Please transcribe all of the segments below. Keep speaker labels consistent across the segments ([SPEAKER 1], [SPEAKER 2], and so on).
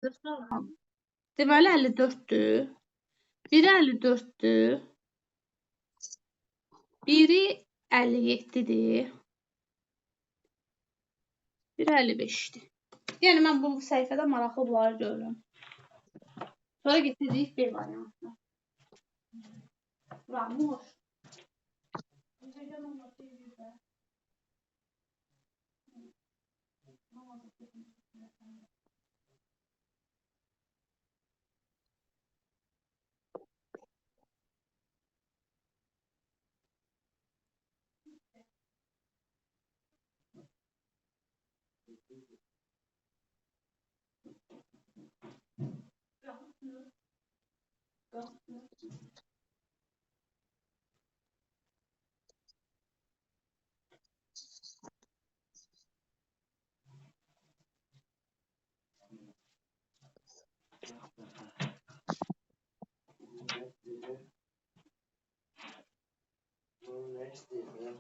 [SPEAKER 1] Deməli 54-dür. Biri 54-dür. Biri 57-dir. Biri 55-dir. Yəni mən bu səhifədə maraqlı bunları görürəm. Sonra getiririk B variantına. Ramur.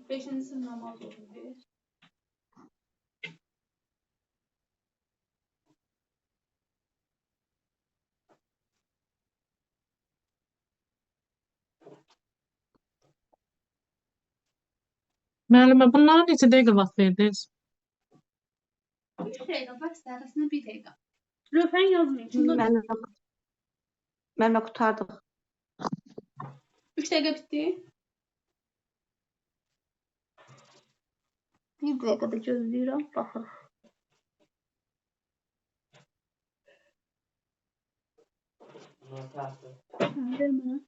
[SPEAKER 1] Beşincisi namaz oldu.
[SPEAKER 2] Müəllimə, bunlara neçə dəqiqə vaxt verdiniz?
[SPEAKER 1] 3 dəqiqə, bəs arasında 1 dəqiqə. Lövhəni yazmayın.
[SPEAKER 3] Müəllimə qurtardıq.
[SPEAKER 1] 3 dəqiqə bitdi. 1 dəqiqə də gözləyirəm, baxırıq. Ver mənə.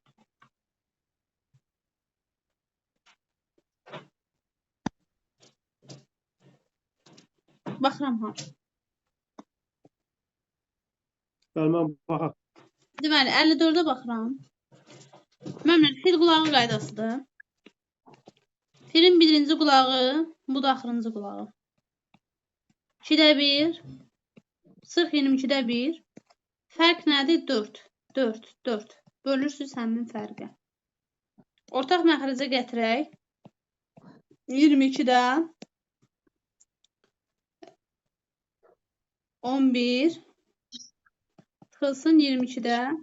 [SPEAKER 1] Baxıram ha.
[SPEAKER 4] Müəllimə baxaq.
[SPEAKER 1] Deməli 54-ə baxıram. Məmnun, fil qulağı qaydasıdır. Filin birinci qulağı, bu da axırıncı qulağı. 2-də 1, sıx 22-də 1. Fərq nədir? 4. 4, 4. Bölürsünüz həmin fərqə. Ortaq məxrəcə gətirək. 22-də 11 çıxılsın 22-də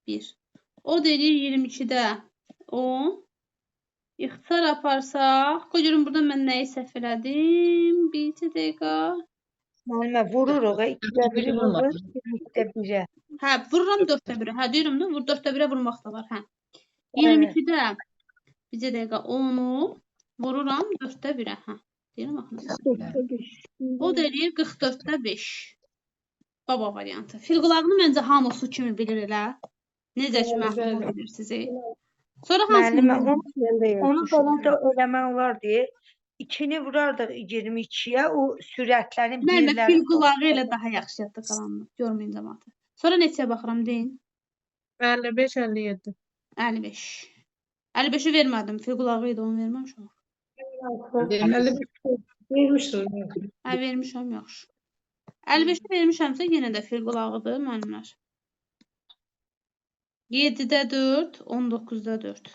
[SPEAKER 1] 1. O deyir 22-də 10. İxtisar aparsaq, qoy görüm burada mən nəyi səhv elədim? Bir dəqiqə.
[SPEAKER 5] Müəllimə vururuq, 2-də 1-i vururuq, 22-də 1-ə.
[SPEAKER 1] Hə, vururam 4-də 1-ə. Hə, deyirəm də, vur 4-də 1-ə vurmaq da var. Hə. 22-də bir dəqiqə 10-u vururam 4-də 1-ə. Hə, deyirəm axı. O da eləyir 44-də 5. Baba variantı. Fil qulağını məncə hamı su kimi bilir elə. Necə ki, məxluq bilir sizi. Sonra hansını?
[SPEAKER 5] Müəllimə, onu belə də eləmək olar deyə. 2-ni vurardıq 22-yə, o sürətlərin
[SPEAKER 1] Müəllimə,
[SPEAKER 5] birləri.
[SPEAKER 1] fil qulağı elə daha yaxşı yadda qalandı. Görməyin cəmaatı. Sonra neçəyə baxıram, deyin.
[SPEAKER 2] 55, 57.
[SPEAKER 1] 55. 55-i vermədim. Fil qulağı idi, onu verməmişəm.
[SPEAKER 6] 55 vermişsiniz.
[SPEAKER 1] Hə, vermişəm, yaxşı. 55-i vermişəmsə, yenə də fil qulağıdır, müəllimlər. 7-də 4, 19-da 4.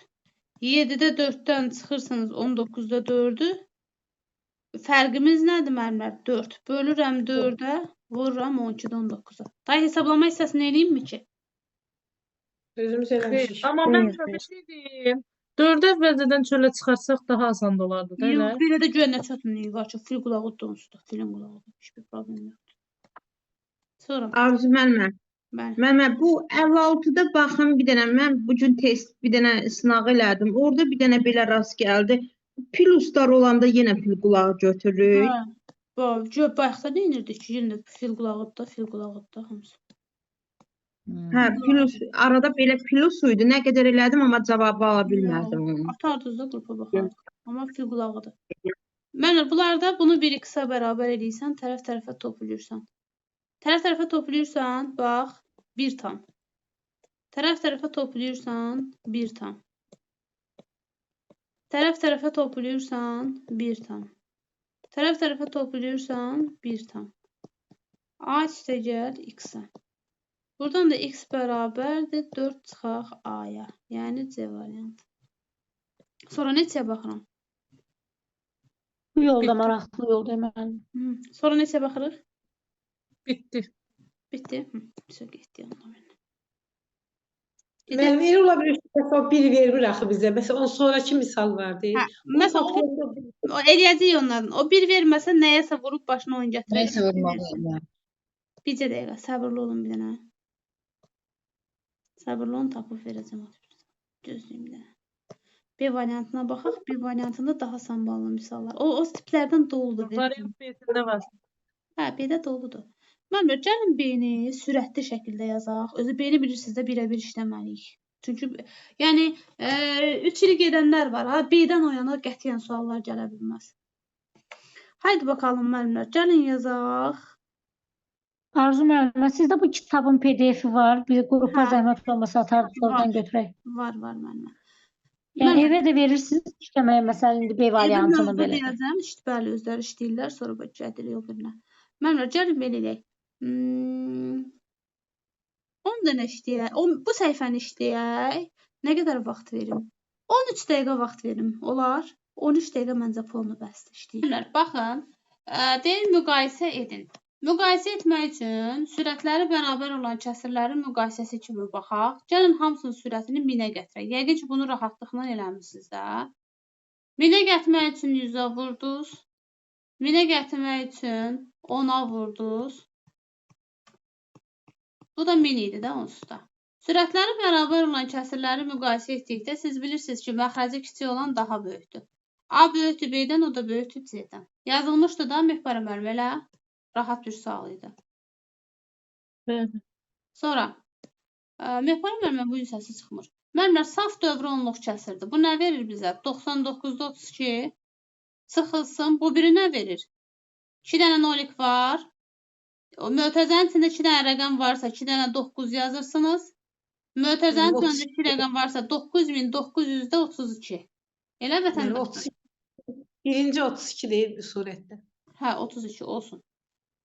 [SPEAKER 1] 7-də 4-dən çıxırsınız 19-da 4-ü. Fərqimiz nədir, müəllimlər? 4. Bölürəm 4-ə, vururam 12-də 19-a. Daha hesablama hissəsini eləyimmi ki?
[SPEAKER 6] Özümüz eləmişik.
[SPEAKER 2] Amma mən bir şey deyim. 4-ü əvvəlcədən çölə çıxarsaq daha asan olardı da, elə?
[SPEAKER 1] Yox, belə də görə nə çətinliyi var ki, fil qulağı onsuz da, filin qulağıdır. Heç bir problem yoxdur. Sonra.
[SPEAKER 7] Arzu müəllimə,
[SPEAKER 1] Bəli.
[SPEAKER 7] müəllimə, bu 56-da baxın bir dənə, mən bu gün test bir dənə sınaq elədim. Orada bir dənə belə rast gəldi. Pluslar olanda yenə fil qulağı götürürük.
[SPEAKER 1] Hə. Bayaqda nə edirdik ki, yenə də fil qulağıdır da, fil qulağıdır da hamısı.
[SPEAKER 7] Hə, plus, arada belə plus idi. Nə qədər elədim, amma cavabı ala bilmədim onu.
[SPEAKER 1] Atardınız da qrupa baxardıq. Amma fil qulağıdır. Mənə bunlarda bunu bir x-a bərabər eləyirsən, tərəf-tərəfə toplayırsan. Tərəf-tərəfə toplayırsan, bax, 1 tam. Tərəf-tərəfə toplayırsan, 1 tam. Tərəf-tərəfə toplayırsan, 1 tam. Tərəf-tərəfə toplayırsan, 1 tam. A üstə gəl x-a. Buradan da x bərabərdir 4 çıxaq A-ya. Yəni C variantı. Sonra neçəyə baxıram?
[SPEAKER 8] Bu yolda maraqlı yolda müəllim.
[SPEAKER 1] Sonra neçəyə baxırıq?
[SPEAKER 2] Bitdi.
[SPEAKER 1] Bitdi. Vəsə getdi ondan.
[SPEAKER 6] Müəllim, elə ola bilər ki, məsələn, o 1 vermir axı bizə. Məsələn, on sonrakı misal var deyil.
[SPEAKER 1] Hə, məsələn, o eləyəcək onlardan. O 1 verməsə nəyəsə vurub başına oyun gətirəcək.
[SPEAKER 3] Nəysə vurmalı.
[SPEAKER 1] Bircə dəqiqə səbirli olun bir dənə. Səbirli olun, tapıb verəcəm. Gözləyim bir dənə. B variantına baxaq. B variantında daha samballı misallar. O tiplərdən doludur.
[SPEAKER 2] Variant B-sində var.
[SPEAKER 1] Hə, B-də doludur. Mən bir gəlin B-ni sürətli şəkildə yazaq. Özü B-ni bilirsiniz də birə-bir işləməliyik. Çünki yəni 3 il gedənlər var ha. B-dən o yana qətiyyən suallar gələ bilməz. Haydi bakalım müəllimlər, gəlin yazaq.
[SPEAKER 8] Arzu müəllimə, sizdə bu kitabın PDF-i var. Bir qrupa
[SPEAKER 1] Hə.
[SPEAKER 8] zəhmət olmasa atardıq, oradan
[SPEAKER 1] Var.
[SPEAKER 8] götürək.
[SPEAKER 1] Var, var müəllimə.
[SPEAKER 8] Yəni evə də verirsiniz işləməyə, məsələn, indi B
[SPEAKER 1] Evə
[SPEAKER 8] variantını
[SPEAKER 1] mövzu
[SPEAKER 8] belə.
[SPEAKER 1] deyəcəm. İşte, bəli, özləri işləyirlər, sonra bax gətirir o birinə. Müəllimlər, gəlin belə eləyək. 10 dənə işləyək. Bu səhifəni işləyək. Nə qədər vaxt verim? 13 dəqiqə vaxt verim. Olar? 13 dəqiqə məncə polnu bəsdir işləyək. Müəllimlər, baxın, deyir müqayisə edin. Müqayisə etmək üçün sürətləri bərabər olan kəsirlərin müqayisəsi kimi baxaq. Gəlin hamısının sürətini 1000-ə gətirək. Yəqin ki, bunu rahatlıqla eləmisiniz də. 1000-ə gətirmək üçün 100-ə vurdunuz. 1000-ə gətirmək üçün 10-a vurdunuz. Bu da 1000 idi də onsuz da. Sürətləri bərabər olan kəsirləri müqayisə etdikdə siz bilirsiniz ki, məxrəci kiçik olan daha böyükdür. A böyükdür B-dən, o da böyükdür C-dən. Yazılmışdı da Mehparə müəllim, elə rahat bir sual idi.
[SPEAKER 2] Bəli.
[SPEAKER 1] Sonra Mehparə müəllimə bu gün səsi çıxmır. Müəllimlər, saf dövrü onluq kəsirdir. Bu nə verir bizə? 99-da 32 çıxılsın. Bu biri nə verir? 2 dənə nolik var. O mötərizənin içində 2 dənə rəqəm varsa 2 dənə 9 yazırsınız. Mötərizənin
[SPEAKER 6] 32.
[SPEAKER 1] içində 2 rəqəm varsa 9932. Elə
[SPEAKER 6] Yəni
[SPEAKER 1] vətəndaşlar?
[SPEAKER 6] 32. Birinci 32 deyil bu surətdə.
[SPEAKER 1] Hə, 32 olsun.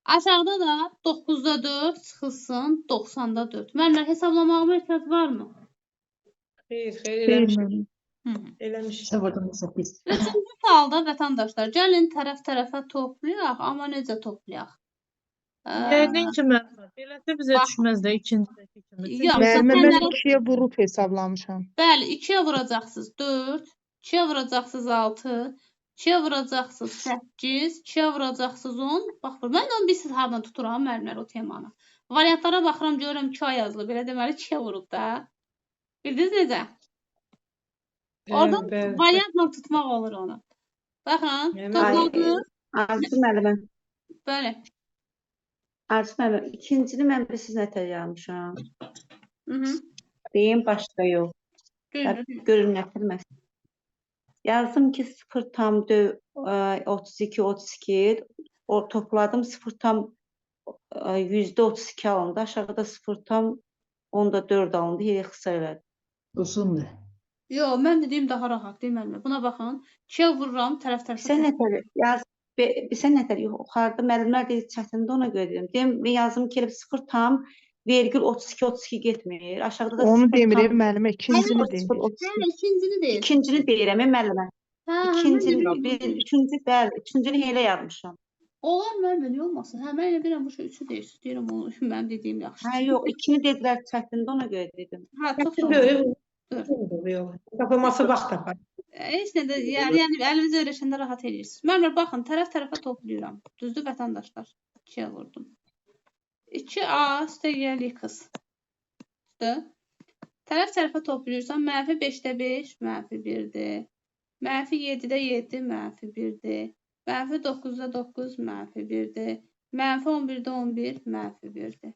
[SPEAKER 1] Aşağıda da 9-da 4 çıxılsın 90-da 4. Müəllimlər, hesablamağıma ehtiyac varmı?
[SPEAKER 6] Xeyr, xeyr, eləmişik.
[SPEAKER 7] Verməm.
[SPEAKER 6] Eləmişik.
[SPEAKER 3] 0,8.
[SPEAKER 1] Üçüncü sualda vətəndaşlar, gəlin tərəf-tərəfə toplayaq, amma necə toplayaq?
[SPEAKER 2] Yəqin ki, müəllimə, beləsi bizə
[SPEAKER 1] Bax.
[SPEAKER 2] düşməz də ikincidəki kimi. Çünki
[SPEAKER 1] Yox,
[SPEAKER 9] Müəllimə, mən
[SPEAKER 1] sənə-
[SPEAKER 9] 2-yə vurub hesablamışam.
[SPEAKER 1] Bəli, 2-yə vuracaqsınız 4, 2-yə vuracaqsınız 6, 2-yə vuracaqsınız 8, 2-yə vuracaqsınız 10. Bax, mən onu bilirsiniz hardan tuturam müəllimlər o temanı. Variantlara baxıram, görürəm 2A yazılıb. Belə deməli 2-yə vurub da. Bildiniz necə? Oradan
[SPEAKER 6] Bəli, bəli.
[SPEAKER 1] variantla tutmaq olur onu. Baxın,
[SPEAKER 6] Yəni,
[SPEAKER 1] topladıq.
[SPEAKER 10] Arzu müəllimə,
[SPEAKER 1] Bəli.
[SPEAKER 10] Arzu müəllimə, ikincini mən bilirsiniz nətər yazmışam. Deyim başqa yox.
[SPEAKER 1] Görürük.
[SPEAKER 10] Görün nətər məsələ. Yazdım ki 0,32 32 o topladım 0,32 alındı. Aşağıda 0,4 alındı. Elə xısa elədim.
[SPEAKER 3] Uzundur.
[SPEAKER 1] Yox, mən dediyim daha rahat deyil müəllimə. Buna baxın. 2-yə vururam tərəf-tərəfə.
[SPEAKER 10] Sən nətər yaz sən nətər yuxarıda müəllimlər deyir çətindir ona görə deyirəm. Deyim mən yazdım ki elə 0,32 32 getmir. Aşağıda da
[SPEAKER 9] Onu
[SPEAKER 10] 0,
[SPEAKER 9] demirəm müəllimə, ikincini deyir.
[SPEAKER 10] 0,32.
[SPEAKER 1] Bəli, ikincini deyir.
[SPEAKER 10] İkincini deyirəm müəllimə.
[SPEAKER 1] Hə, hə, mən
[SPEAKER 10] İkincini,
[SPEAKER 1] deyirəm.
[SPEAKER 10] bir, üçüncü, bəli, üçüncünü elə yazmışam.
[SPEAKER 1] Olar müəllimə, niyə olmasın? Hə, mən elə bilirəm bu şey 3-ü deyirsiniz. Deyirəm o mənim dediyim yaxşıdır.
[SPEAKER 10] Hə, yox, ikini dedilər çətindir ona görə dedim.
[SPEAKER 1] Hə, çox
[SPEAKER 6] Çətin
[SPEAKER 1] doğru.
[SPEAKER 6] deyil,
[SPEAKER 1] Dur.
[SPEAKER 6] uzundur, yox. Hesaplaması vaxt tapar.
[SPEAKER 1] Heç nə də, yəni əlinizə öyrəşəndə rahat eləyirsiniz. Müəllimlər, baxın, tərəf-tərəfə toplayıram. Düzdür vətəndaşlar? 2-yə vurdum. 2A üstə gəl x. Düzdür? Tərəf-tərəfə toplayırsam, mənfi 5-də 5, mənfi 1-dir. Mənfi 7-də 7, mənfi 1-dir. Mənfi 9-da 9, mənfi 1-dir. Mənfi 11-də 11, mənfi 1-dir.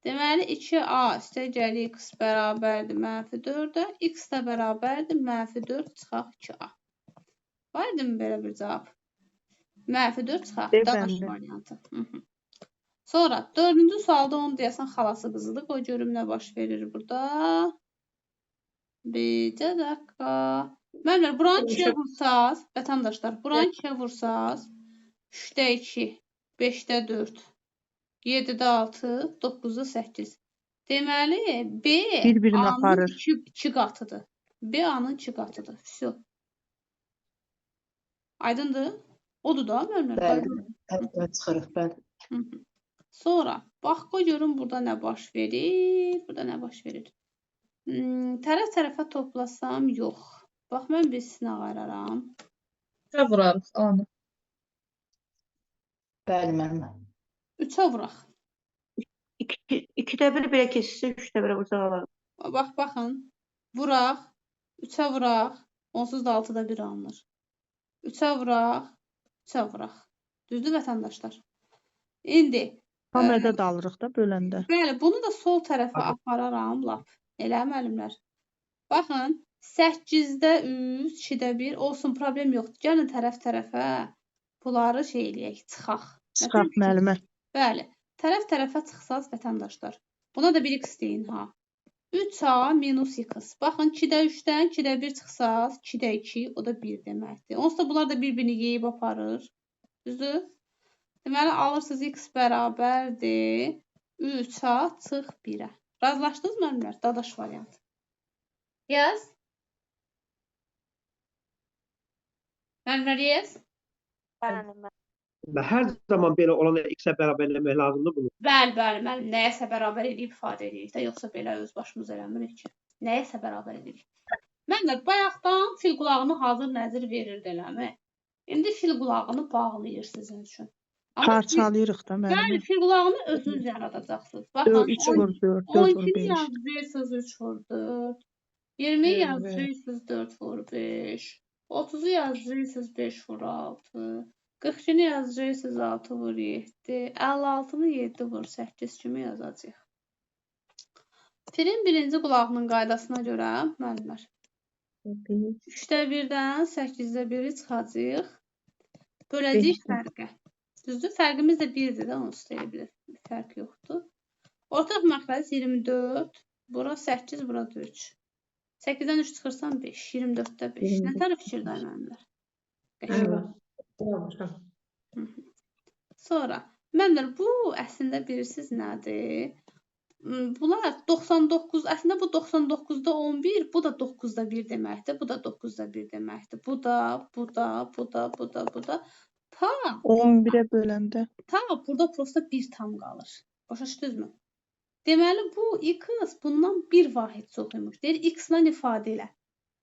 [SPEAKER 1] Deməli, 2A üstə gəl x bərabərdir mənfi 4-ə, x də bərabərdir mənfi 4 çıxaq 2A. Var idimi belə bir cavab? Mənfi 4 çıxaq. Dadaş
[SPEAKER 9] Bəli.
[SPEAKER 1] variantı. Sonra dördüncü sualda onu deyəsən xalası qızıdır. Qoy görüm nə baş verir burada. Bircə dəqiqə. Müəllimlər, buranı 2-yə vursaz, vətəndaşlar, buranı 2-yə vursaz, 3-də 2, 5-də 4, 7-də 6, 9-da 8. Deməli, B
[SPEAKER 9] Bir-birini
[SPEAKER 1] A-nın
[SPEAKER 9] aparır.
[SPEAKER 1] 2 qatıdır. B A-nın 2 qatıdır. Vəsə. Aydındır? Odur da, müəllimlər.
[SPEAKER 3] Bəli. Tərəf çıxırıq, bəli.
[SPEAKER 1] Sonra Bax, qoy görüm burada nə baş verir. Burada nə baş verir? Tərəf tərəfə toplasam, yox. Bax, mən bir sinə ayıraram.
[SPEAKER 2] 3-ə vurarıq A-nı.
[SPEAKER 3] Bəli müəllimə.
[SPEAKER 1] 3-ə vuraq.
[SPEAKER 10] 2-də 1 belə keçsə 3-də 1-ə vuracaq alar.
[SPEAKER 1] Bax, baxın. Vuraq. 3-ə vuraq. Onsuz da 6-da 1 alınır. 3-ə vuraq. 3-ə vuraq. Düzdür vətəndaşlar? İndi.
[SPEAKER 9] Tam ədəd alırıq da böləndə.
[SPEAKER 1] Bəli, bunu da sol tərəfə apararam lap. Elə müəllimlər. Baxın, 8-də 3, 2-də 1 olsun, problem yoxdur. Gəlin tərəf tərəfə bunları şey eləyək, çıxaq.
[SPEAKER 9] Çıxaq müəllimə.
[SPEAKER 1] Bəli, tərəf tərəfə çıxsaz vətəndaşlar. Buna da 1x deyin ha. 3a minus x. Baxın, 2-də 3-dən 2-də 1 çıxsaz, 2-də 2, o da 1 deməkdir. Onsuz da bunlar da bir-birini yeyib aparır. Düzdür? Deməli, alırsınız x bərabərdir 3a çıx 1-ə. Razılaşdınız müəllimlər? Dadaş variantı. Yes? Müəllimlər, yes?
[SPEAKER 11] Bəli.
[SPEAKER 4] Hər zaman belə olanda x-ə bərabər eləmək lazımdır bunu.
[SPEAKER 1] Bəli, bəli, müəllim, nəyəsə bərabər eləyib ifadə edirik də, yoxsa belə öz başımız eləmirik ki. Nəyəsə bərabər edirik. Müəllimlər, bayaqdan fil qulağını hazır nəzir verirdi eləmi? İndi fil qulağını bağlayır sizin üçün.
[SPEAKER 9] Parçalayırıq da müəllimə.
[SPEAKER 1] Bəli, fil qulağını özünüz yaradacaqsınız. Baxın,
[SPEAKER 9] 3 vur 4, 4 vur
[SPEAKER 1] 12-ni
[SPEAKER 9] 5.
[SPEAKER 1] yazacaqsınız 3 vur 4. 20-yi yazacaqsınız 4 vur 5. 30-u yazacaqsınız 5 vur 6. 42-ni yazacaqsınız 6 vur 7. 56-nı 7 vur 8 kimi yazacaq. Filin birinci qulağının qaydasına görə müəllimlər 3-də 1-dən 8-də 1-i çıxacaq. Böləcəyik fərqə. Düzdür? Fərqimiz də 1-dir də, onsuz da elə bilir. Fərq yoxdur. Ortaq məxrəc 24, bura 8, bura da 3. 8-dən 3 çıxırsan 5, 24-də 5. Nə tərəf fikirdə müəllimlər? Sonra, müəllimlər, bu əslində bilirsiniz nədir? Bunlar 99, əslində bu 99-da 11, bu da 9-da 1 deməkdir, bu da 9-da 1 deməkdir. Bu da, bu da, bu da, bu da, bu da. Ta
[SPEAKER 9] 11-ə böləndə.
[SPEAKER 1] Ta burada prosta 1 tam qalır. Başa düşdünüzmü? Deməli, bu x bundan bir vahid çox imiş. Deyir, x-la ifadə elə.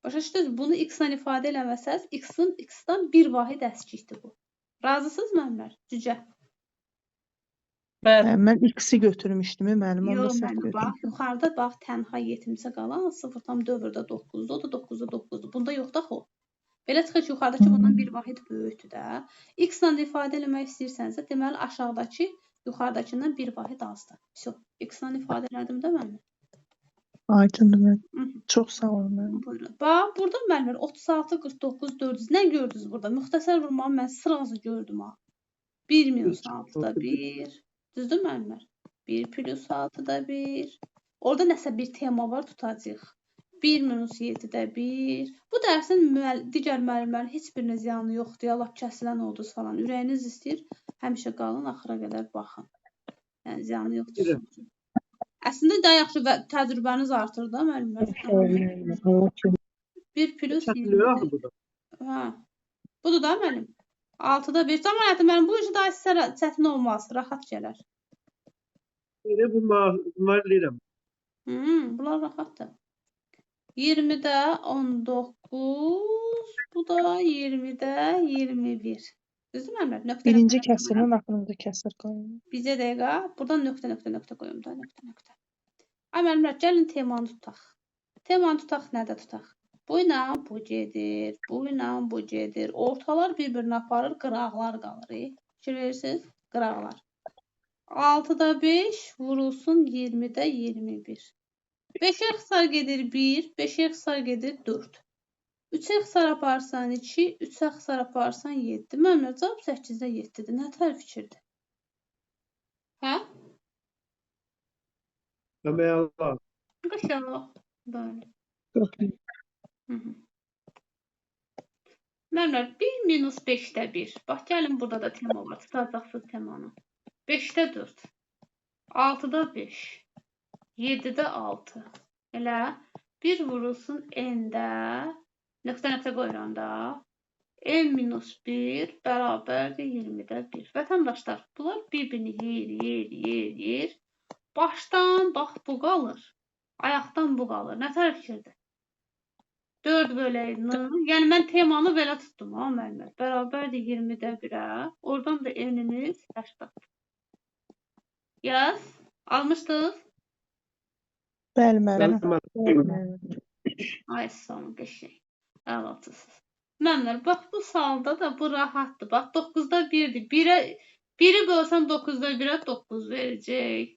[SPEAKER 1] Başa düşdünüz? Bunu x-la ifadə eləməsəz, x-in x-dan bir vahid əskikdir bu. Razısınız müəllimlər? Cücə.
[SPEAKER 2] Bəli.
[SPEAKER 9] Mən x-i götürmüşdüm müəllim, onda
[SPEAKER 1] Yox,
[SPEAKER 9] səhv
[SPEAKER 1] müəllim,
[SPEAKER 9] götürmüşdüm.
[SPEAKER 1] bax, yuxarıda bax, tənha yetimsə qalan 0,4-də 9-dur, o da 9-da 9-dur. Bunda yoxdur axı o. Belə çıxır ki, yuxarıdakı bundan bir vahid böyükdür də. X-la da ifadə eləmək istəyirsənsə, deməli aşağıdakı yuxarıdakından bir vahid azdır. Vəsə, X-la ifadə elədim də müəllim.
[SPEAKER 9] Aydındır müəllim. Çox sağ olun müəllim.
[SPEAKER 1] Buyurun. Bax, burada müəllimlər 36, 49, 400. Nə gördünüz burada? Müxtəsər vurmanı mən sırazı gördüm ha. 1 minus 6-da 1. Düzdür müəllimlər? 1 plus 6-da 1. Orada nəsə bir tema var, tutacağıq. 1 minus 7-də 1. Bu dərsin digər müəllimlərin heç birinə ziyanı yoxdur. Ya, lap kəsilən oldunuz falan. Ürəyiniz istəyir, həmişə qalın, axıra qədər baxın. Yəni, ziyanı yoxdur. Əslində, daha yaxşı təcrübəniz artır da, müəllimlər. 1 plus 7. Hə. Budur da, müəllim. 6-da 1. Cəmaətim, müəllim, bu işi daha sizə çətin olmaz, rahat gələr.
[SPEAKER 4] Elə bunları bilirəm.
[SPEAKER 1] Bunlar rahatdır. 20-də 19, bu da 20-də 21. Düzdür müəllimlər? Nöqtə,
[SPEAKER 9] Birinci
[SPEAKER 1] nöqtə, nöqtə
[SPEAKER 9] kəsirin axırıncı kəsir qoyun.
[SPEAKER 1] Bizə dəqiqə, buradan nöqtə, nöqtə, nöqtə qoyum da, nöqtə, nöqtə. Ay müəllimlər, gəlin temanı tutaq. Temanı tutaq, nədə tutaq? Bu ilə bu gedir, bu ilə bu gedir. Ortalar bir-birini aparır, qıraqlar qalır. Fikir verirsiniz? Qıraqlar. 6-da 5 vurulsun 20-də 21. 5-ə ixtisar gedir 1, 5-ə ixtisar gedir 4. 3-ə ixtisar aparsan 2, 3-ə ixtisar aparsan 7. Müəllimlər, cavab 8-də 7-dir. Nə tər fikirdir? Hə?
[SPEAKER 4] Əmək Allah.
[SPEAKER 1] Qəşəng. Bəli. Müəllimlər, 1 minus 5-də 1. Bax, gəlin burada da tema var. Tutacaqsınız temanı. 5-də 4. 6-da 5. 7-də 6. Elə 1 vurulsun n-də. Nöqtə nöqtə qoyuram da. N minus 1 bərabərdir 20-də 1. Vətəndaşlar, bunlar bir-birini yeyir, yeyir, yeyir, yeyir. Başdan bax bu qalır. Ayaqdan bu qalır. Nə tərəf fikirdir? 4 bölək N. Yəni mən temanı belə tutdum ha müəllimlər. Bərabərdir 20-də 1-ə. Oradan da N-imiz 80. Yaz. Almışdınız?
[SPEAKER 9] Bəli müəllimə.
[SPEAKER 4] Bəli, müəllim.
[SPEAKER 1] Ay sağ olun, qəşəng. Əlaçısınız. Müəllimlər, bax bu sualda da bu rahatdır. Bax 9-da 1-dir. 1-ə 1-i bölsəm 9-da 1-ə 9 verəcək.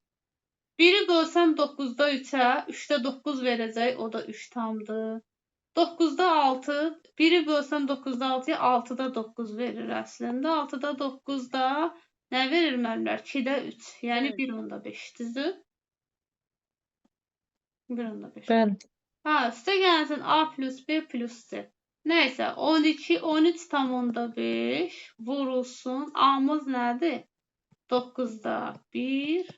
[SPEAKER 1] 1-i bölsəm 9-da 3-ə, 3-də 9 verəcək, o da 3 tamdır. 9-da 6, 1-i bölsəm 9-da 6-ya 6-da 9 verir əslində. 6-da 9 da nə verir müəllimlər? 2-də 3, yəni 1.5, düzdür? 1.5.
[SPEAKER 2] Bəli.
[SPEAKER 1] Hə, üstə gəlsin A plus B plus C. Nəysə, 12, 13,5 vurulsun. A-mız nədir? 9-da 1,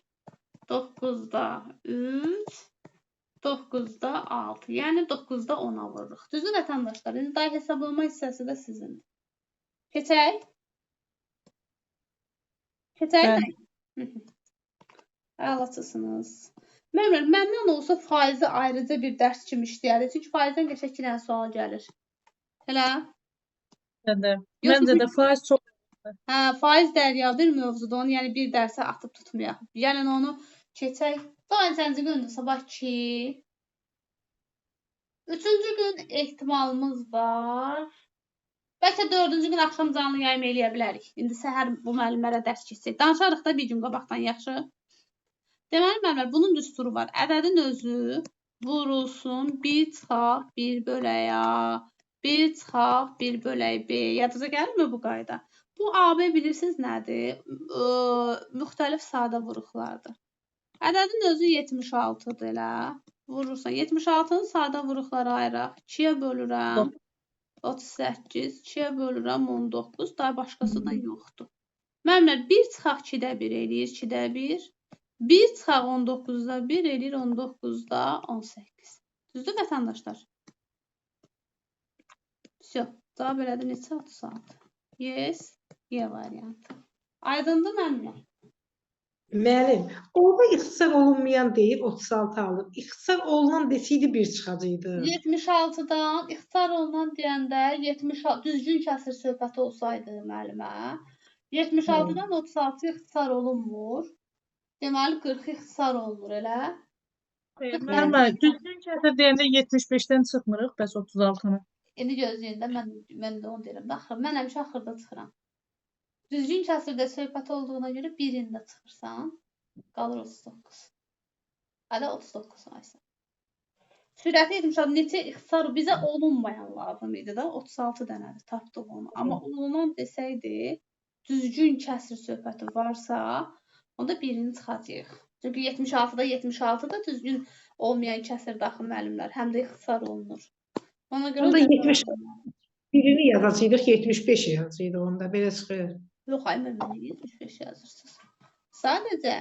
[SPEAKER 1] 9-da 3, 9-da 6. Yəni 9-da 10-a vururuq. Düzdür vətəndaşlar? İndi daha hesablama hissəsi də sizindir. Keçək? Keçək
[SPEAKER 9] Bəli.
[SPEAKER 1] də? Əlaçısınız. Məmnun, məndən olsa faizi ayrıca bir dərs kimi işləyərdi. Çünki faizdən qəşəng 2 dənə sual gəlir. Elə?
[SPEAKER 2] Məncə də.
[SPEAKER 1] Yoxsa
[SPEAKER 2] Məncə də faiz çox.
[SPEAKER 1] Hə, faiz dərya bir mövzudur. Onu yəni bir dərsə atıb tutmayaq. Gəlin onu keçək. Daha neçənci gündür? Sabah 2. Üçüncü gün ehtimalımız var. Bəlkə dördüncü gün axşam canlı yayım eləyə bilərik. İndi səhər bu müəllimlərə dərs keçsək. Danışarıq da bir gün qabaqdan yaxşı. Deməli, müəllimlər, bunun düsturu var. Ədədin özü vurulsun 1 çıxaq 1 bölək A, 1 çıxaq 1 bölək B. Yadınıza gəlmirmi bu qayda? Bu AB bilirsiniz nədir? Müxtəlif sadə vuruqlardır. Ədədin özü 76-dır elə. Vurursan. 76-nın sadə vuruqları ayıraq. 2-yə bölürəm 38, 2-yə bölürəm 19. Daha başqası da yoxdur. Müəllimlər, 1 çıxaq 2-də 1 eləyir 2-də 1. 1 çıxaq 19-da 1 eləyir 19-da 18. Düzdür vətəndaşlar? Vəsyo. Cavab elədi neçə? 36. Yes. Y variantı. Aydındır müəllimlər?
[SPEAKER 6] Müəllim, orada ixtisar olunmayan deyir 36 alıb. İxtisar olunan desəydi 1 çıxacaqdı.
[SPEAKER 1] 76-dan ixtisar olunan deyəndə 76 düzgün kəsir söhbəti olsaydı müəllimə 76-dan 36 ixtisar olunmur. Deməli 40 ixtisar olunur elə.
[SPEAKER 2] Müəllimə, düzgün kəsir deyəndə 75-dən çıxmırıq, bəs 36-nı.
[SPEAKER 1] İndi gözləyin də mən də onu deyirəm də. Axır, mən həmişə axırda çıxıram. Düzgün kəsirdə söhbət olduğuna görə birində çıxırsan, qalır 39. Hələ 39 aysa. Sürəti 76 neçə ixtisar bizə olunmayan lazım idi də 36 dənədir, tapdıq onu. Amma olunan desəydi, düzgün kəsir söhbəti varsa, onda birini çıxacağıq. Çünki 76-da 76-da düzgün olmayan kəsir daxil müəllimlər, həm də ixtisar olunur. Ona görə
[SPEAKER 6] Onda
[SPEAKER 1] də
[SPEAKER 6] 70 birini yazacaqdıq, 75 yazacaqdıq onda belə çıxır.
[SPEAKER 1] Yox, ay mən 75 yazırsınız. Sadəcə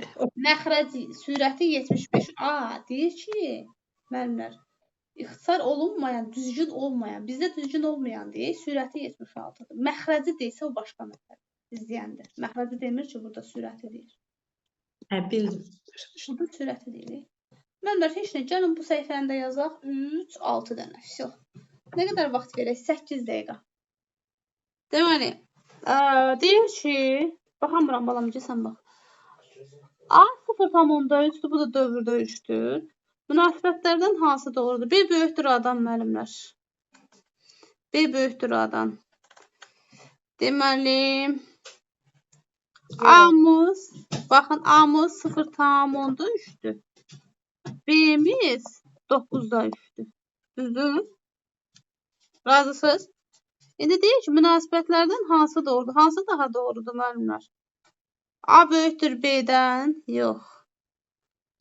[SPEAKER 1] məxrəci sürəti 75. A deyir ki, müəllimlər, ixtisar olunmayan, düzgün olmayan, bizdə düzgün olmayan deyir, sürəti 76-dır. Məxrəci deyirsə o başqa məsələ. İzləyəndir. Məxrəci demir ki, burada sürəti deyir.
[SPEAKER 6] Hə, bildim.
[SPEAKER 1] Burada sürəti deyir. Müəllimlər, heç nə, gəlin bu səhifəni də yazaq. 3, 6 dənə. Vəsyo. Nə qədər vaxt verək? 8 dəqiqə. Deməli, deyir ki, baxamıram balam, sən bax. A 0,3-dür, bu da dövrdə 3-dür. Münasibətlərdən hansı doğrudur? B böyükdür A-dan müəllimlər. B böyükdür A-dan. Deməli, A-mız, baxın, A-mız 0,3-dür. B-miz 9-da 3-dür. Düzdür? Razısınız? İndi deyir ki, münasibətlərdən hansı doğrudur? Hansı daha doğrudur müəllimlər? A böyükdür B-dən? Yox.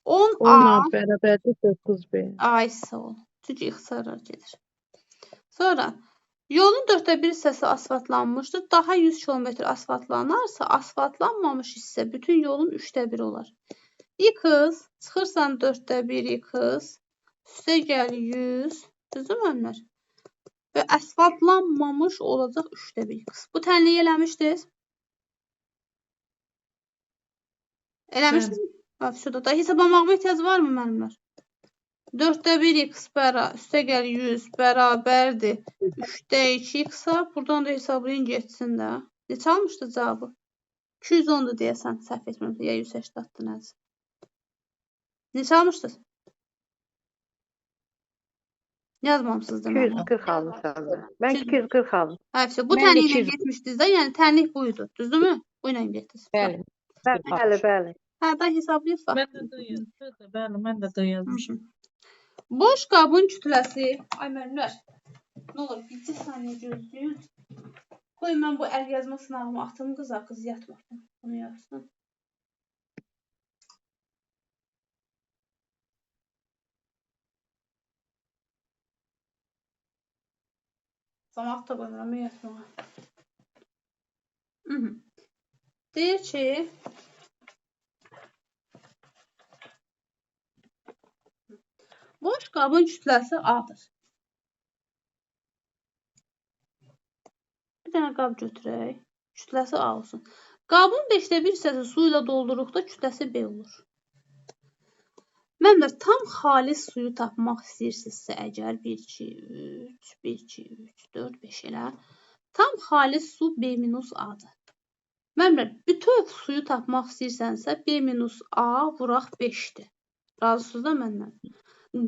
[SPEAKER 1] 10A
[SPEAKER 9] 10A bərabərdir 9B.
[SPEAKER 1] Ay, sağ ol. Çünki ixtisarlar gedir. Sonra, yolun 1/4 hissəsi asfaltlanmışdır. Daha 100 km asfaltlanarsa, asfaltlanmamış hissə bütün yolun 1/3 olar. X, çıxırsan 1/4 X, üstə gəl 100. Düzdür müəllimlər? Və asfaltlanmamış olacaq 3-də 1 x. Bu tənliyi eləmişdiniz? Eləmişdiniz? Şurada da hesablamağıma ehtiyac varmı müəllimlər? 4-də 1 x üstə gəl 100 bərabərdir 3-də 2 x-a. Buradan da hesablayın getsin də. Neçə almışdı cavabı? 210-dur deyəsən, səhv etmirəm. Ya 180-dır nəsə. Neçə almışdınız? Yazmamışsınız deməli.
[SPEAKER 11] 240 almışam mən. Mən 240 almışam.
[SPEAKER 1] Hə, bu tənliklə getmişdiniz də, yəni tənlik bu idi. Düzdürmü? Bu ilə getdiniz.
[SPEAKER 11] Bəli. Bəli, bəli.
[SPEAKER 1] Hə, da hesablayıb bax.
[SPEAKER 2] Mən də D yazmışam. Bəli, mən də D yazmışam.
[SPEAKER 1] Boş qabın kütləsi. Ay müəllimlər, nə olur, bir saniyə gözləyin. Qoyun mən bu əl yazma sınağımı atım qıza, qız yatmasın. Bunu yazsın. Zamaq da qoymuram, yatmağa. Deyir ki, boş qabın kütləsi A-dır. Bir dənə qab götürək. Kütləsi A olsun. Qabın 5-də 1 hissəsi su ilə dolduruqda kütləsi B olur. Müəllimlər, tam xalis suyu tapmaq istəyirsinizsə əgər 1, 2, 3, 1, 2, 3, 4, 5 elə. Tam xalis su B minus A-dır. Müəllimlər, bütöv suyu tapmaq istəyirsənsə B minus A vuraq 5-dir. Razısınız da məndən?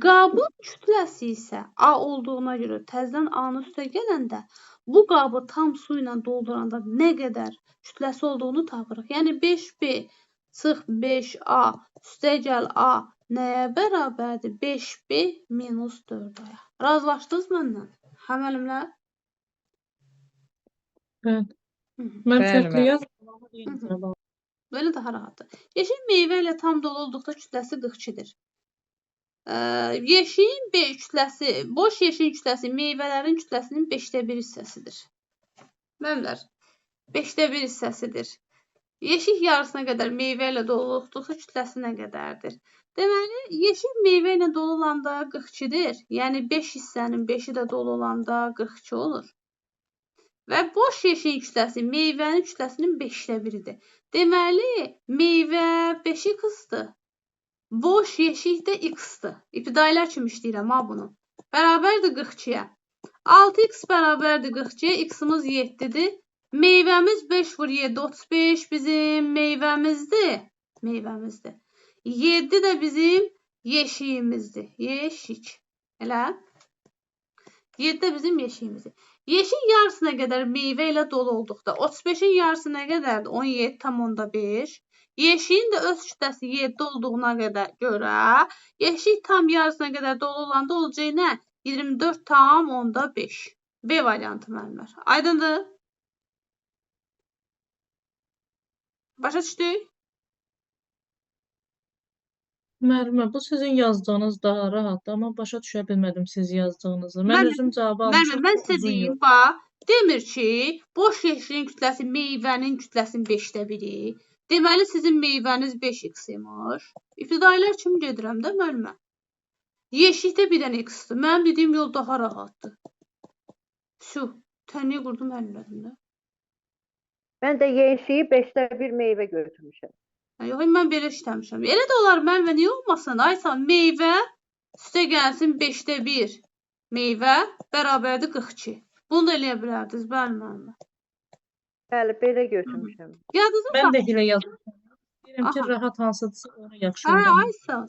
[SPEAKER 1] Qabın kütləsi isə A olduğuna görə təzədən A-nın üstə gələndə bu qabı tam su ilə dolduranda nə qədər kütləsi olduğunu tapırıq. Yəni 5B çıx 5A üstə gəl A nəyə bərabərdir? 5B minus 4A. Razılaşdınız məndən? Hə, müəllimlər?
[SPEAKER 2] Bəli. Mən fərqli yazmıram.
[SPEAKER 1] Belə daha rahatdır. Yeşik meyvə ilə tam dolu olduqda kütləsi 42-dir. Yeşiyin B kütləsi, boş yeşiyin kütləsi meyvələrin kütləsinin 5-də 1 hissəsidir. Müəllimlər, 5-də 1 hissəsidir. Yeşik yarısına qədər meyvə ilə dolu olduqda kütləsi nə qədərdir? Deməli, yeşik meyvə ilə dolu olanda 42-dir. Yəni 5 hissənin 5-i də dolu olanda 42 olur. Və boş yeşiyin kütləsi meyvənin kütləsinin 5-də 1-idir. Deməli, meyvə 5x-dır. Boş yeşik də x-dır. İbtidailər kimi işləyirəm ha bunu. Bərabərdir 42-yə. 6x bərabərdir 42-yə. X-imiz 7-dir. Meyvəmiz 5 vur 7, 35 bizim meyvəmizdir. Meyvəmizdir. 7 də bizim yeşiyimizdir. Yeşik. Elə? 7 də bizim yeşiyimizdir. Yeşik yarısına qədər meyvə ilə dolu olduqda 35-in yarısı nə qədərdir? 17,5. Yeşiyin də öz kütləsi 7 olduğuna qədər görə yeşik tam yarısına qədər dolu olanda olacaq nə? 24,5. B variantı müəllimlər. Aydındır? Başa düşdük?
[SPEAKER 2] Müəllimə, bu sizin yazdığınız daha rahatdır, amma başa düşə bilmədim siz yazdığınızı. Mən özüm cavabı almışam.
[SPEAKER 1] Mən sizə deyim, bax, demir ki, boş yeşiyin kütləsi meyvənin kütləsinin 5-də 1-i. Deməli, sizin meyvəniz 5x imiş. İbtidailər kimi gedirəm də, müəllimə. Yeşikdə bir dənə x-dir. Mənim dediyim yol daha rahatdır. Şu, tənliyi qurdum, əllədim də.
[SPEAKER 11] Mən də yeşiyi 5-də 1 meyvə götürmüşəm.
[SPEAKER 1] Yox, mən belə işləmişəm. Elə də olar, müəllimə, niyə olmasın? Aysan, meyvə üstə gəlsin 5-də 1 meyvə bərabərdir 42. Bunu da eləyə bilərdiniz, bəli, müəllimə.
[SPEAKER 11] Bəli, belə götürmüşəm.
[SPEAKER 2] Mən də elə yazmışam. Deyirəm ki, rahat hansıdırsa onu yaxşı öyrənəm.
[SPEAKER 1] Aysan,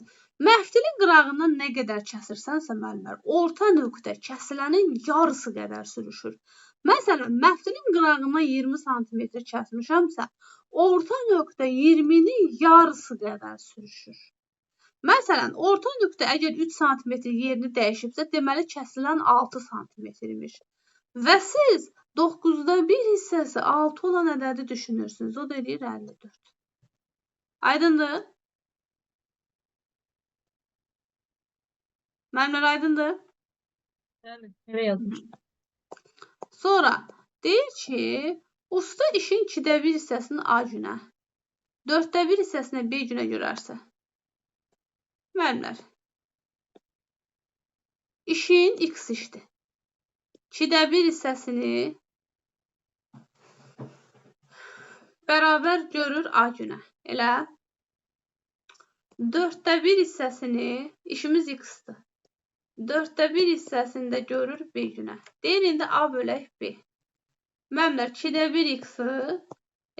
[SPEAKER 1] məftilin qırağından nə qədər kəsirsənsə, müəllimlər, orta nöqtə kəsilənin yarısı qədər sürüşür. Məsələn, məftilin qırağından 20 sm kəsmişəmsə, orta nöqtə 20-nin yarısı qədər sürüşür. Məsələn, orta nöqtə əgər 3 sm yerini dəyişibsə, deməli kəsilən 6 sm imiş. Və siz 9-da 1 hissəsi 6 olan ədədi düşünürsünüz. O da eləyir 54. Aydındır? Müəllimlər, aydındır?
[SPEAKER 2] Bəli, elə yazmışdım.
[SPEAKER 1] Sonra deyir ki, usta işin 2-də 1 hissəsini A günə, 4-də 1 hissəsini B günə görərsə. Müəllimlər, işin x işdir. 2-də 1 hissəsini bərabər görür A günə. Elə 4-də 1 hissəsini, işimiz x-dir. 4-də 1 hissəsini də görür B günə. Deyir indi A bölək B. Müəllimlər 2-də 1 x-i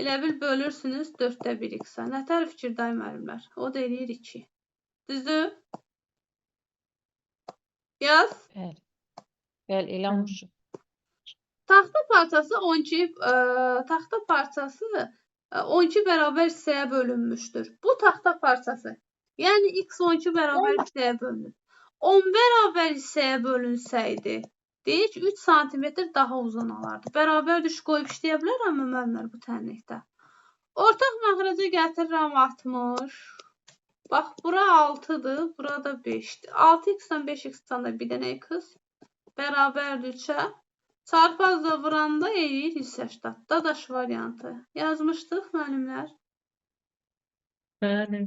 [SPEAKER 1] elə bil bölürsünüz 4-də 1 x-a. Nə tərəf fikirdə müəllimlər? O da eləyir 2. Düzdür? Yaz.
[SPEAKER 12] Bəli. Bəli, elə almışıq.
[SPEAKER 1] Taxta parçası 12 taxta parçası 12 bərabər hissəyə bölünmüşdür. Bu taxta parçası, yəni x 12 bərabər hissəyə bölünür. 10 bərabər hissəyə bölünsəydi, deyir ki, 3 sm daha uzun alardı. Bərabər düş qoyub işləyə bilərəmmi müəllimlər bu tənlikdə? Ortaq məxrəcə gətirirəm 60. Bax, bura 6-dır, bura da 5-dir. 6x-dan 5x-dan da bir dənə x bərabərdir 3-ə. Çarpazla vuranda eləyir 180. Dadaş variantı. Yazmışdıq müəllimlər.
[SPEAKER 2] Bəli.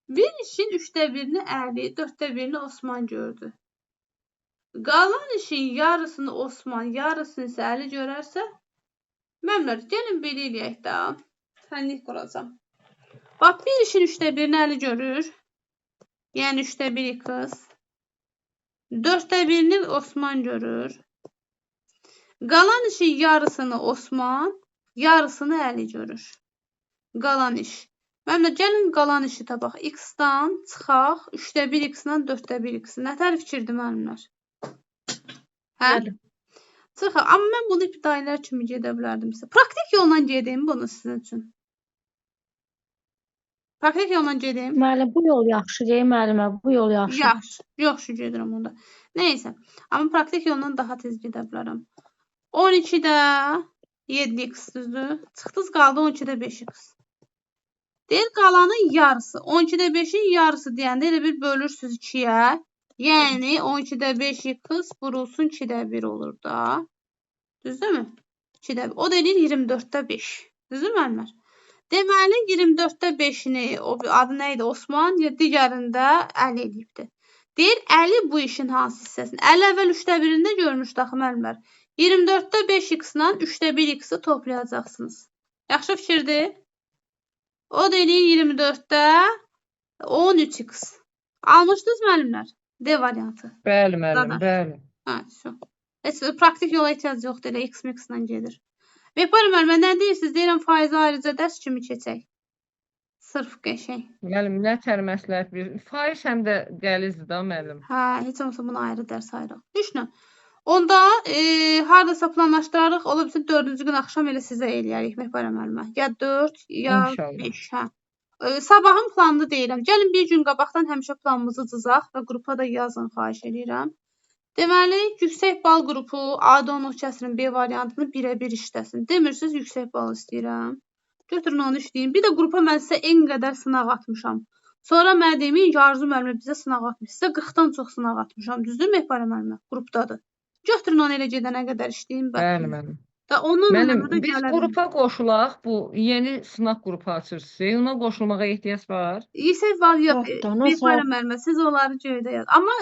[SPEAKER 1] Bir işin 3-də 1-ni Əli, 4-də 1-ni Osman gördü. Qalan işin yarısını Osman, yarısını isə Əli görərsə, müəllimlər, gəlin belə eləyək də. Tənlik quracam. Bax, bir işin 3-də 1-ni Əli görür. Yəni 3-də 1 x. 4-də 1-ni Osman görür. Qalan işin yarısını Osman, yarısını Əli görür. Qalan iş. Müəllimlər, gəlin qalan işi tapaq. X-dan çıxaq, 3-də 1 x-dan 4-də 1 x. Nə tərif fikirdir müəllimlər? Hə?
[SPEAKER 2] Bəli.
[SPEAKER 1] Çıxaq. Amma mən bunu ibtidailər kimi gedə bilərdim sizə. Praktik yolla gedim bunu sizin üçün. Praktik yolla gedim.
[SPEAKER 8] Müəllim, bu yol yaxşı deyil, müəllimə, bu yol yaxşı.
[SPEAKER 1] Yaxşı, yaxşı gedirəm onda. Neysə, amma praktik yolla daha tez gedə bilərəm. 12-də 7x düzdür. Çıxdınız qaldı 12-də 5x. Deyir qalanın yarısı. 12-də 5-in yarısı deyəndə elə bir bölürsünüz 2-yə. Yəni 12-də 5x vurulsun 2-də 1 olur da. Düzdürmü? 2-də 1. O da eləyir 24-də 5. Düzdür müəllimlər? Deməli 24-də 5-ini, o adı nə idi? Osman, ya digərində Əli eləyibdir. Deyir Əli bu işin hansı hissəsini? Əli əvvəl 3-də 1-ində görmüşdü axı müəllimlər. 24-də 5x-la 3-də 1x-i toplayacaqsınız. Yaxşı fikirdir. O da eləyir 24-də 13x. Almışdınız müəllimlər? D variantı.
[SPEAKER 13] Bəli müəllim, bəli.
[SPEAKER 1] Hə, heç praktik yola ehtiyac yoxdur, elə x-mix-la gedir. Vepar müəllimə nə deyirsiniz? Deyirəm faizi ayrıca dərs kimi keçək. Sırf qəşəng.
[SPEAKER 13] Müəllim, nə tər məsləhət bir. Faiz həm də gəlizdir da müəllim.
[SPEAKER 1] Hə, heç olmasa bunu ayrı dərs ayıraq. Düşünün. Onda hardasa planlaşdırarıq. Ola bilsin 4-cü gün axşam elə sizə eləyərik Mehbara müəllimə. Ya 4, ya 5. Hə. Sabahın planını deyirəm. Gəlin bir gün qabaqdan həmişə planımızı cızaq və qrupa da yazın, xahiş eləyirəm. Deməli, yüksək bal qrupu A-10 kəsirin B variantını birə-bir işləsin. Demirsiniz, yüksək bal istəyirəm. Götürün onu işləyin. Bir də qrupa mən sizə en qədər sınaq atmışam. Sonra mənə deməyin ki, Arzu müəllimə bizə sınaq atmış. Sizə 40-dan çox sınaq atmışam. Düzdür, Mehbara müəllimə? Qrupdadır. Götürün onu elə gedənə qədər işləyin.
[SPEAKER 13] Bəli, müəllim.
[SPEAKER 1] Müəllim,
[SPEAKER 13] biz qrupa qoşulaq, bu yeni sınaq qrupu açırsınız. Ona qoşulmağa ehtiyac var.
[SPEAKER 1] Yüksək bal yox, Mehbara müəllimə, siz onları göydə yaz. Amma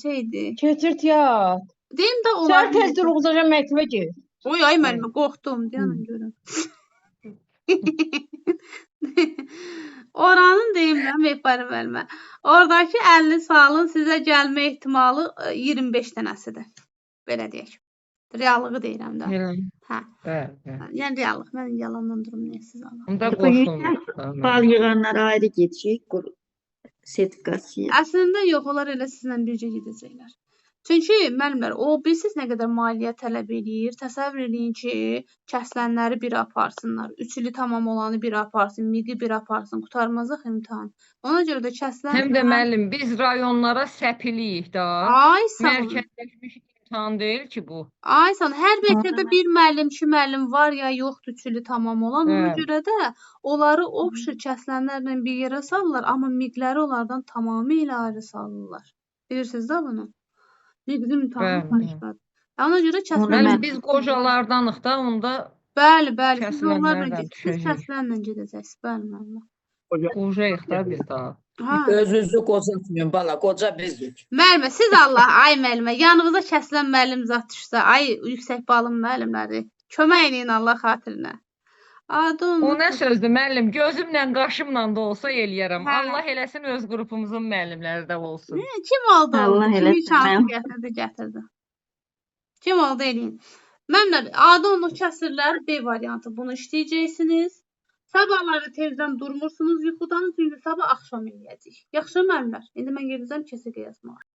[SPEAKER 1] şeydir.
[SPEAKER 12] Keçirt yat.
[SPEAKER 1] Deyim də onlar.
[SPEAKER 12] Sən tez durğuzacam məktəbə gir.
[SPEAKER 1] Oy ay müəllimə, qorxdum. Dayanın görüm. Oranın deyim də Mehbara müəllimə. Oradakı 50 sualın sizə gəlmə ehtimalı 25 dənəsidir. Belə deyək. Reallığı deyirəm də. Hə.
[SPEAKER 13] Bəli.
[SPEAKER 1] Yəni reallıq. Mən yalandan durum niyə siz alın.
[SPEAKER 13] Onda qoşulmur.
[SPEAKER 7] Bal yığanlar ayrı gedəcək sertifikasiya.
[SPEAKER 1] Əslində yox, onlar elə sizinlə bircə gedəcəklər. Çünki müəllimlər, o bilirsiniz nə qədər maliyyə tələb eləyir. Təsəvvür eləyin ki, kəsilənləri bir aparsınlar, 3 ili tamam olanı bir aparsın, MİQ-i bir aparsın, qurtarmaz axı imtahan. Ona görə də kəsilən...
[SPEAKER 13] Həm də müəllim, biz rayonlara səpiliyik da.
[SPEAKER 1] Ay sağ olun.
[SPEAKER 13] Mərkəzləşmiş imtahan deyil ki bu.
[SPEAKER 1] Ay sağ olun. Hər məktəbdə bir müəllim, 2 müəllim var ya yoxdur 3 ili tamam olan. Ona görə də onları opşu kəsilənlərlə bir yerə salırlar, amma MİQ-ləri onlardan tamamilə ayrı salırlar. Bilirsiniz də bunu? MİQ-in imtahanı başqadır. Ona görə kəsilənlər...
[SPEAKER 13] Biz qocalardanıq da, onda
[SPEAKER 1] Bəli, bəli. Siz onlarla siz kəsilənlə gedəcəksiniz. Bəli, müəllim.
[SPEAKER 4] Hocam,
[SPEAKER 13] Qocayıq da biz daha.
[SPEAKER 1] Ha.
[SPEAKER 3] Özünüzü qocaltmayın bala, qoca bizik.
[SPEAKER 1] Müəllimə, siz Allah, ay müəllimə, yanınıza kəsilən müəllim zat düşsə, ay yüksək balın müəllimləri, kömək eləyin Allah xatirinə. Adı
[SPEAKER 13] O nə sözdür müəllim? Gözümlə, qaşımla da olsa eləyərəm.
[SPEAKER 1] Hə.
[SPEAKER 13] Allah eləsin öz qrupumuzun müəllimləri də olsun.
[SPEAKER 1] Kim oldu?
[SPEAKER 7] Allah
[SPEAKER 1] Kimin
[SPEAKER 7] eləsin,
[SPEAKER 1] şansı
[SPEAKER 7] mənim.
[SPEAKER 1] gətirdi, gətirdi. Kim oldu eləyin. Müəllimlər, adi onluq kəsirlər B variantı. Bunu işləyəcəksiniz. Sabahları tezdən durmursunuz yuxudan, çünki sabah axşam eləyəcəyik. Yaxşı müəllimlər, indi mən gedəcəm kesikə yazmağa.